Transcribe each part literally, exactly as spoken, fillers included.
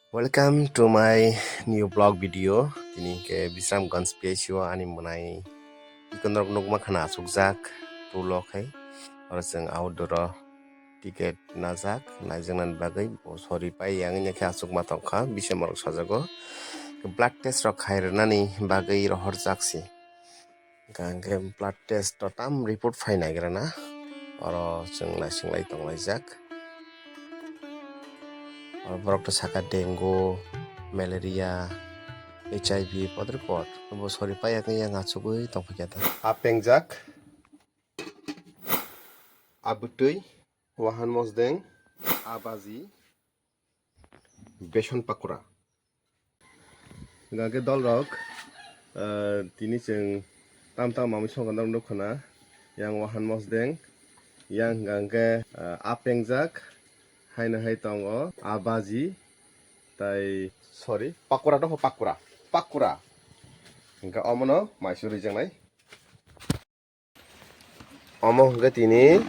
Welcome to my new vlog video. Tini ke Bisramganj P H C o ani mwnai ikonrok nukma khana achukjak tulo khai. Oro chwng outdoor o ticket najak, naijaknani bagwi bo sori pai yang nya khe achukma tongkha, bisemorok sajago. Blood test rok khai rwnani bagwi rohorjak si. Hwnkhe blood test o tam report phai naigrana, oro chwng naising lai tonglaijak. Oro borok to saka dengue, malaria, H I V, podre pod. Bo sori pai yakni yang achugwi tongphaikha ta. A pengjak, a bwtwi, wahan mosdeng, a baji, beson pakora. Hingkha khe dolrok, ah, tini chwng tam tam mamwi songkha norok nukha na, yang wahan mosdeng, yang hingkha khe, ah, a pengjak, haino hai tongo, a baji, tai, sorry, pakora dopho, pakora, pakora. Hingkha omono maisu rijaknai. Omo hwnkhe tini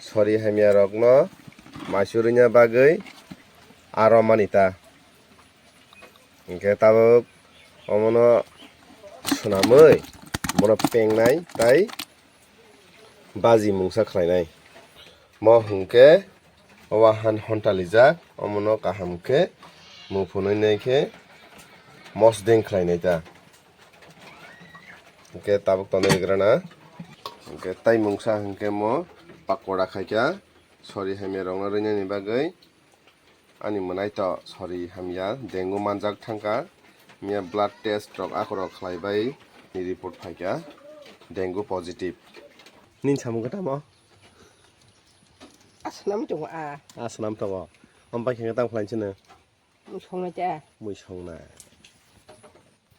sori hamya rokno maisu rwna bagwi aro mani ta. Hwnkhe tabuk omono swnamwi bono pengnai tai baji mungsa khlainai. Mo hwnkhe o wahan honta lijak, omono kaham khe muphunwi nai khe mosdeng khlainai ta. Hwnkhe tabuk tonwi rwgrana. Hwnkhe tai mungsa hwnkhe mo pakora khaikha, sori hamya rokno rwnani bagwi. Ani mwnai to sori hamya, dengue manjak thangkha. Miya blood test rok akorok khlaibai ni report phaikha, dengue positive. Nini samung khe tamo? Asnam tongo a. Asnam tongo. Ompai khe tamo khlainai chwng? Mui songnai ta. Mui songnai.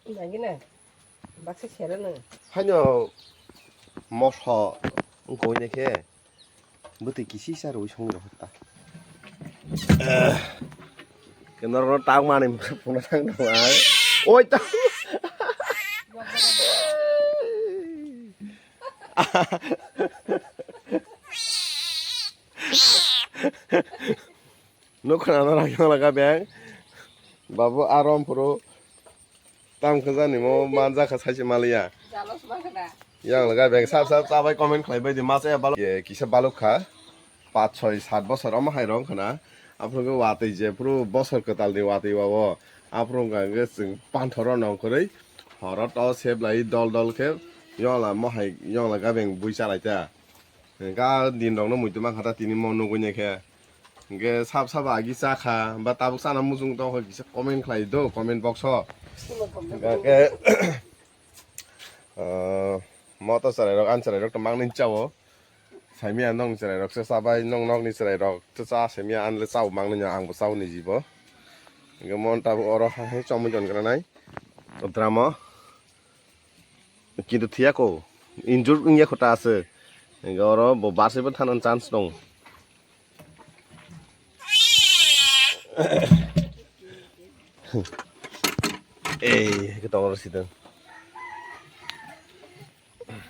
Nangina. Baksa sera nang. Haino moso wngkha hwnwi khe bwtwi kisi sa rwi songwi rw ta. Ke norok tak mani phunuk thang tongo ang. Oi ta. Nukha na rang yang laga beng. Babu arom phuru tam khajani mo manja kha saisi maliya. Jalos ma khana. Yang laga beng sab sab sabai comment khlai bai di masa ya balok. Ye kisa balok kha. Pach soi sat bosor omo hai rong khana. Aphuru ke watwi je phuru bosor kwtal ni watwi wa o. Aphuru ga ge chwng panthoro nong kwrwi. Horo to sep lai dol dol khe. Yong la mo hai yong laga beng bui chalai ta. Ga din rok no muitu mankha ta tini mo nugui ne khe. Hingke sab sabo agi cha kha, ba tabuk chana muchung tong kha kisa comment khlai do, comment box o. Hingke, ah, mo to chwrai rok, ani chwrai rok to mangni cha o. Saimia nong chwrai rok se chabai, nong nokni chwrai rok to cha saimia, ani le cha o mangni, ang bo cha o ni jibo. Hingke mo tabuk oro hai hai chomui jon gra nai. O drama. Kintu thiyako, injure wngya kho ta aswk. Hingke oro bo barsi bo thanani chance tongo. Ei, hingke tongo oro sidang.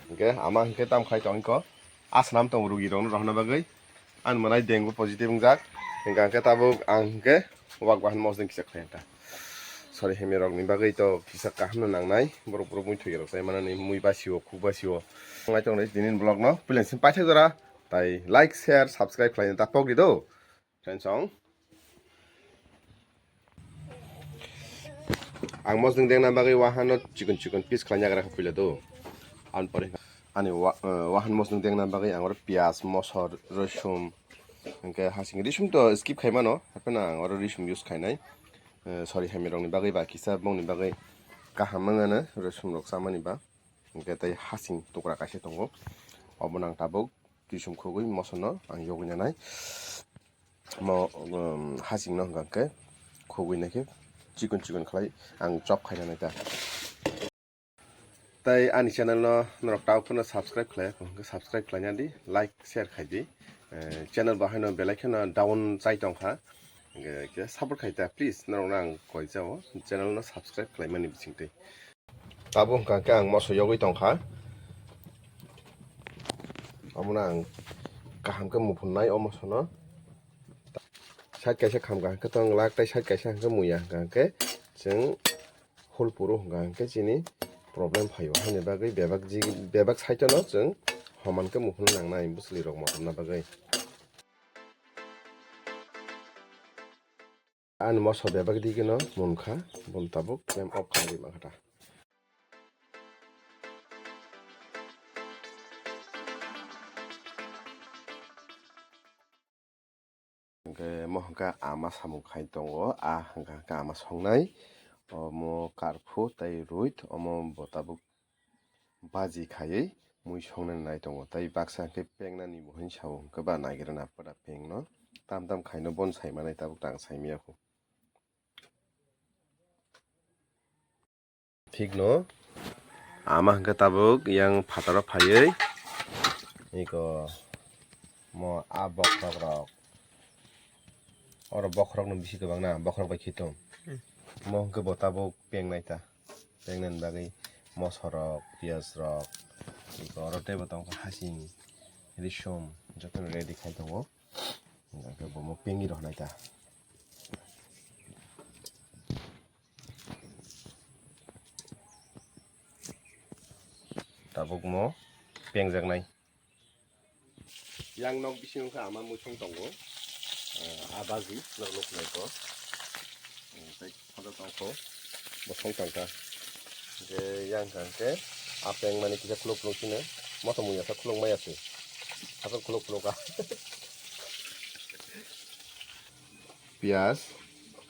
Hingke ama hingke tam khai tongkho. Asnam tong rugi rokno rohorna bagwi. Ani mwnai dengue positive wngjak. Hingka hingke tabuk ang hingke wak bahan mosdeng kisa khlai ta. Sorry, hemi rokni bagwi to kisa kaham no nangnai. Borok borok mui thoi rok sai manani mui basio, khuk basio. Nai tong nai tinin vlog no. Pulen sim paithak jora. Tai like, share, subscribe khlai ta pok di do. Friends song. Ang mosdeng dengna bagwi wahano chikon chikon piece khlai yagra kha puila do. An pore ani wa-, eh, wahan mosdeng dengna bagwi ang oro piyaj, mosor, rosum, hingke hasing rosum to skip khai mano, hapheno ang oro rosum use khainai. Eh, sorry, hamya rokni bagwi ba kisa bongni bagwi kaham wngano rosum rok chamani ba. Hingke tei hasing tukra kaisa tongo, obono ang tabuk kisum khogwi mosono ang yogwi nanai. Mo, um, hasingno hwnka khe khogwi naikhe chikon chikon khlai ang chop khaina naikha. Tai ani channel no norok tabuk phano subscribe khlai, subscribe khlaina di, like, share khai di. Eh, channel bo haino belai kheno down chai tongkha. Hingke khe support khai ta, please, norokno ang koi jao, channel no subscribe khlaimani bisingtwi. Tabuk hwnka khe ang moso yogwi tongkha. Omono ang kaham khe muphunai o mosono. Side kaisa khamkha hwnkhe tong lak, tei side kaisa hwnkhe muya hwnkha hwnkhe chwng hul puru hwnkha hwnkhe chini problem phaio. Haini bagwi bebak jig-, bebak side-o no chwng homan khe muphunwi nangnai bwswlwi rok motomna bagwi. Ani moso bebak digi no munkha, bun tabuk flame off kha di mankha ta. Hwnkhe mo hwnkha ama samung khai tongo, a hwnkha hwnkha ama songnai, omo karphu tei ruit, omo bo tabuk baji khaiwi mui songnani nai tongo, tei baksa hwnkhe pengnani bo hwnwi sao, hwnkhe ba naigirana pada pengno tam tam khaino bon sai manai tabuk tang sai maya kho. Thikno ama hwnkhe tabuk yang phataro phaiwi iko mo a bokhorok rok, oro bokhorokno bisi kwbangna, bokhorok bai khitung. Mo hwnkhe bo tabuk pengnai ta. Pengnani bagwi mosorok, piyajrok, iko oro teibo tongkha hasing, risum, jotono ready khai tongo. Hwnkhe bomo pengwi rwnai ta. Tabuk mo pengjaknai. Yang nok bisingo khe ama muisung tongo. Ah, a baji nok nuknai ko. Ah, tei photo tongkho. Bo song tongkha. Hwnkhe yang kha hwnkhe a peng mani kisa khuluk khuluk sino. Moto muya sa khuluk maya se. Asok khuluk khuluk a. Piyaj,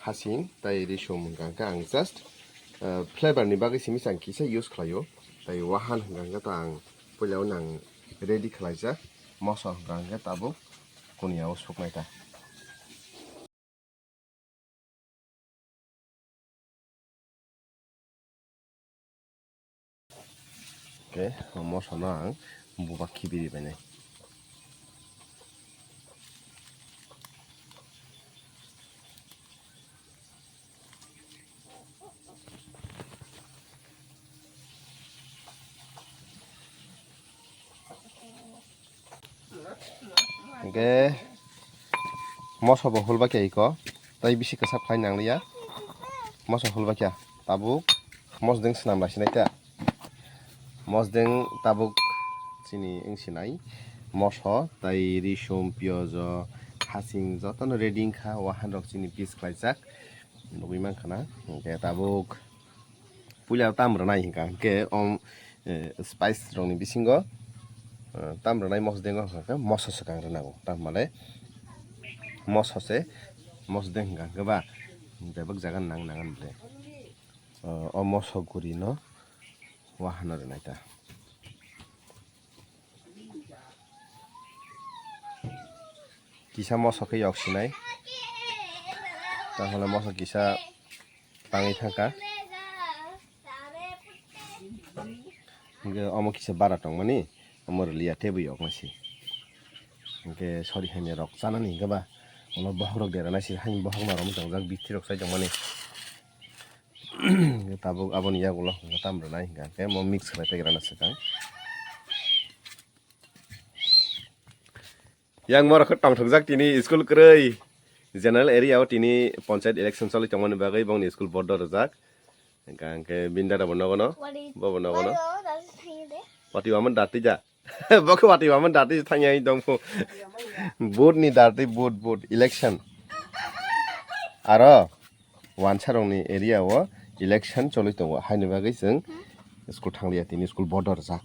hasing, tei risum hwnkha hwnkhe ang just, ah, flavor ni bagwi simi se ang kisa use khlaio. Tei wahan hwnkha hwnkhe ta ang puila o nang ready khlaijak. Moso hwnkha hwnkhe tabuk kuniya o suknai ta. Hwnkhe o moso no ang buba khibiri bainai. Hwnkhe moso bo hulbakya iko, tei bisi kwsak khlai nangliya. Moso hulbakya, tabuk mosdeng swnam lai sinai ta. Mosdeng tabuk chini wng sinai. Moso tei risum, piyojo, hasing jotono ready wngkha, wahan rok chini piece khlaijak. Nugwi mankha na, hwnkhe tabuk puila tam rwnai hwnkha hwnkhe om, eh, spice rokni bisingo, eh, tam rwnai mosdeng o hwnkha khe moso swkang rwnago, tamhale moso se mosdeng hwnkha hwnkhe ba bebak jaga nang nangan ble. O, o moso guri no wahano rwnai ta. Kisa moso khe yok sinai. Tamhole moso kisa tangwi thangkha. Hwnkhe omo kisa bara tongmani, omo rwliya teibo yok nasi. Hwnkhe sori haini rok chanani hwnkhe ba, omo bohok rok dera nasi, haini bohok no romwi tongjak, bithi rok sai tongmani. Tabuk aboni yagulo hwnkhe tam rwnai hwnkha khe mo mix khlai paikrana swkang. Yang borok khe tongthokjak tini school kwrwi. General area o tini panchayat election choli tongmani bagwi bongni school bodo rwjak. Hwnkha hwnkhe bini dada bo nogono, bobo nogono. Wati wama dati ja. Bo khe wati wama dati thangya hi dongphu. Vote ni dati, vote, vote, election. Aro wansarokni area o election choli tongo, haini bagwi chwng school thangliya, tini school bodo rwjak.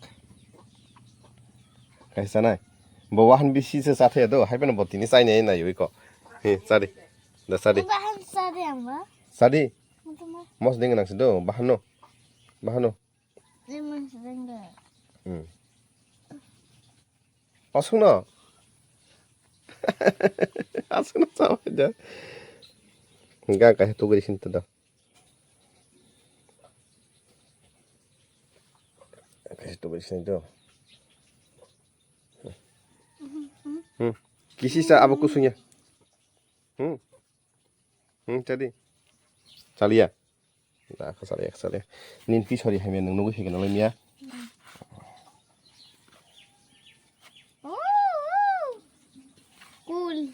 Kaisa chanai? Bo wahan bisi se chathaya do, hai phano bo tini chainai naiwi ko. He, chadi. Da chadi. Wahan chadi ang ba. Chadi. Mosdeng nang se do, bahan no. Bahan no. Hmm. Aswkno? Aswkno chabai da. Ga kaisa tugri sinto da. Kaisa tugri sinto. Hmm. Kisi sa abo kusungya. Hmm. Hmm, chadi. Chaliya. Da, kha chaliya, kha chaliya. Nin pi sori hamya nang nugui higna lai miya. Cool.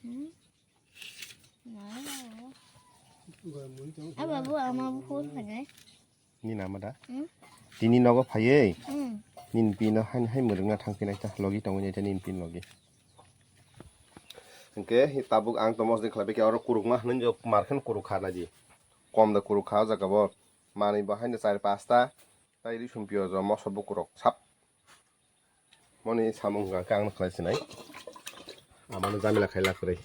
Hmm? Nai. Aba bu ama bu phone khanai. Ni nama da? Hmm? Tini nogo phaiye. Hmm. Nin pino hain hai mwrwngna thangphinai ta logi tongo nai ta nin pin logi. Hingke hi tabuk ang tomos de khlai beke oro kurukma hwnwi jo markhen kuruk kha naji. Kom da kuruk kha o jaga bo. Manwi bo haino char pasta. Tai ri sumpio jo moso bukurok sap. Moni samung hwnkha khe ang khlai sinai. Amano jamila khai lab kwrwi.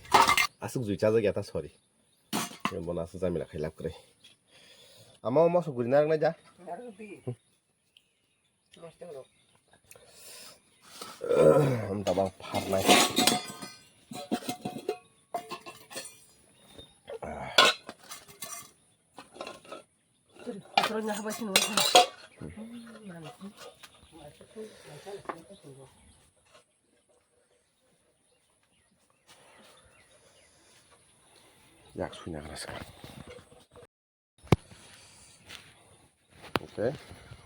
Aswk jui chajak ya ta sorry. Bono aswk jamila khai lab kwrwi. Ama o moso guri narwk nai ja. Am tabang pharnai. Yak suina kana sa. Okay.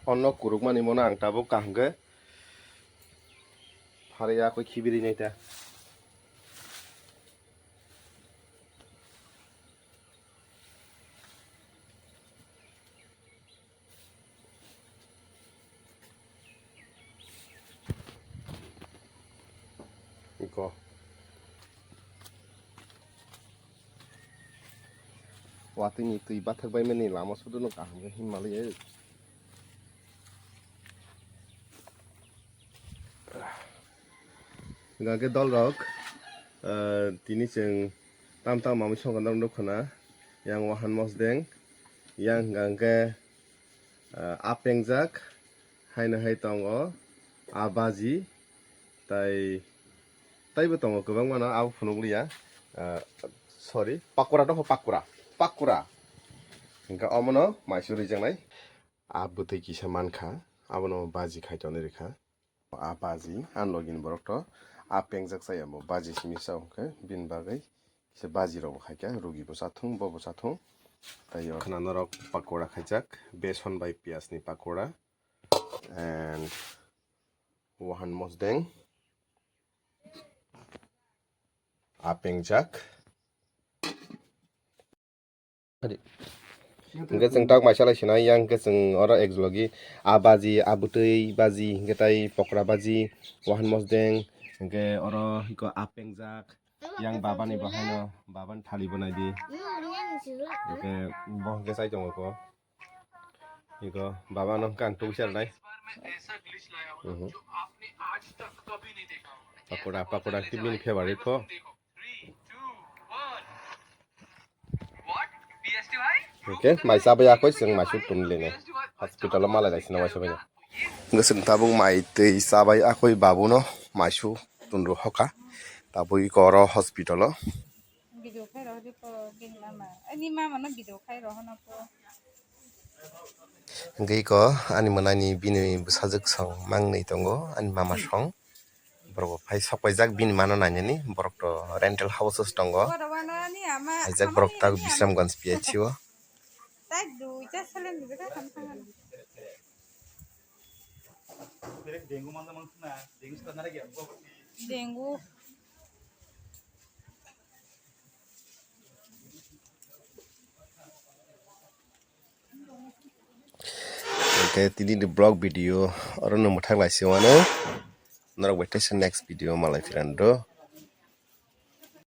Onno kurukmani mono ang tabuk kaham khe phariya koi khibiri nai ta. Iko. Watwi ni twi bathak bai mani lama sudu no kaham khe himma liya. Hingkha khe dol rok, ah, tini chwng tam tam mamwi songkha norok nukha na, yang wahan mosdeng, yang hingkha khe, ah, apengjak, haino hai tongo, ah, baji, tai, taibo tongo kwbangma no abo phunukliya, ah, sorry, pakora dopho pakora, pakora, hingkha omono maisu rijaknai. Ah, bwtwi kisa mankha, abono baji khai tonwi rikha. A baji, a logini borok to a pengjak chaya bo baji simi sa hwnkhe bini bagwi kisa baji rok bo khaikha, rugi bo chathung, bo bo chathung. Tai o khna norok pakora khaijak, beson bai piyaj ni pakora and wahan mosdeng, a pengjak. Hadi. Hingke chwng tak mai salai sinai, yang hingke chwng oro ek logi a baji, a bwtwi baji, hingke tai pokra baji, wahan mosdeng, hingke oro hiko a pengjak, yang babani bahaino, babani thali bo naidi. Hingke bo hingke chai tongo ko. Hiko babano hingke ang tubui sernai. Mhm. Pakoda, pakoda hingke bini favorite ko. Hingke mai chabai yakoi chwng maisu tun lini. Hospital o malai lai sina mai chabai. Hingke chwng tabuk mai twi chabai yakoi babuno maisu tun ro hoka. Tabuk iko oro hospital o. Video khai rohordi po bini mama. Ani mama no video khai rohono po. Hingke iko ani mwnani bini bwsajwk song mangnwi tongo, ani mama song. Borok bo phai sok paijak bini mano nainani, borok to rental houses tongo. Haijak borok tak Bisramganj P H C o. Dengue. Hingke tini ni vlog video oro no mwthang lai se wano. Norok bai teisa next video malai phirando.